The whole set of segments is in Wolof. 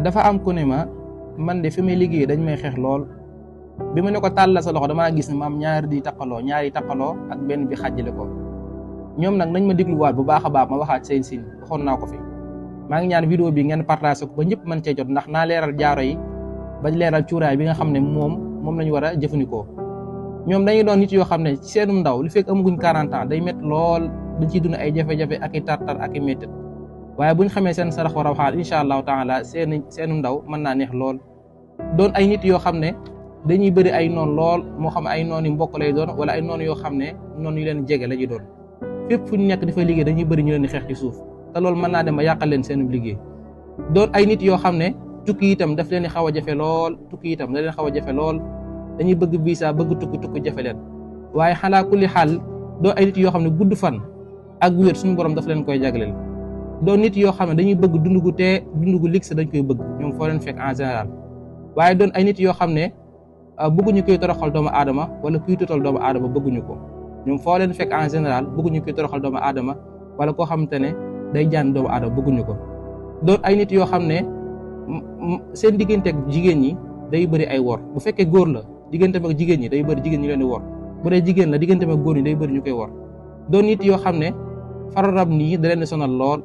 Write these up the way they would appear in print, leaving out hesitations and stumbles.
dafa am ku ne ma man de fi may liggéey dañ may xeex lool bi ma ne ko tàllal sa loxo damaa gis ne maam ñaari taqaloo ak benn bi xàjjale ko ñoom nag nañ ma dégluwaat bu baax a baax ma waxaat seen sin waxoon naa ko fi maa ngi ñaan vidéo bi ngeen partagé ko ba ñëpp mën cee jot ndax naa leeral jaaro yi ba leeral cuuraay bi nga xam ne moom lañu war a jëfandikoo. ñoom dañuy doon nit yoo xam ne ci seenum ndaw li fekk amaguñ 40 ans day métti lool dañ ciy dund ay jafe-jafe ak i tartar ak i méttit waaye buñ xamee seen sarax war a waxaal incha allahu taala seenum ndaw mën naa neex lool. doon ay nit yoo xam ne dañuy bëri ay noon lool moo xam ay noon yu mbokk lay doon wala ay noon yoo xam ne noon yu leen jege la ñuy doon fépp fu ñu nekk dafay liggéey dañuy bëri ñu leen di xeex ci suuf te loolu mën naa dem ba yàqal leen seen liggéey. doon ay nit yoo xam ne tukki itam daf leen di xaw a jafe lool dañuy bëgg visa bëgg tukki jafe leen waaye xalaa kulli xaal doon ay nit yoo xam ne gudd fan ak wér suñu borom daf leen koy jagleel. doon nit yoo xam ne dañuy bëgg dund gu ligg dañ koy bëgg ñoom foo leen fekk en général waaye doon ay nit yoo xam ne bëgguñu koy toroxal doomu aadama wala kuy tuutal doomu aadama bëgguñu ko ñoom foo leen fekk en général bëgguñu koy toroxal doomu aadama wala koo xamante ne day jaan doomu aadama bëgguñu ko. doon ay nit yoo xam ne seen digganteeg jigéen ñi day bëri ay wor bu fekkee góor la digganteem ak jigéen ñi day bëri jigéen ñi leen di wor bu dee jigéen la digganteem ak góor ñi day bëri ñu koy wor. doon nit yoo xam ne faru rab nii da leen di sonal lool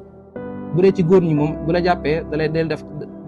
bu dee ci góor ñi moom bu la jàppee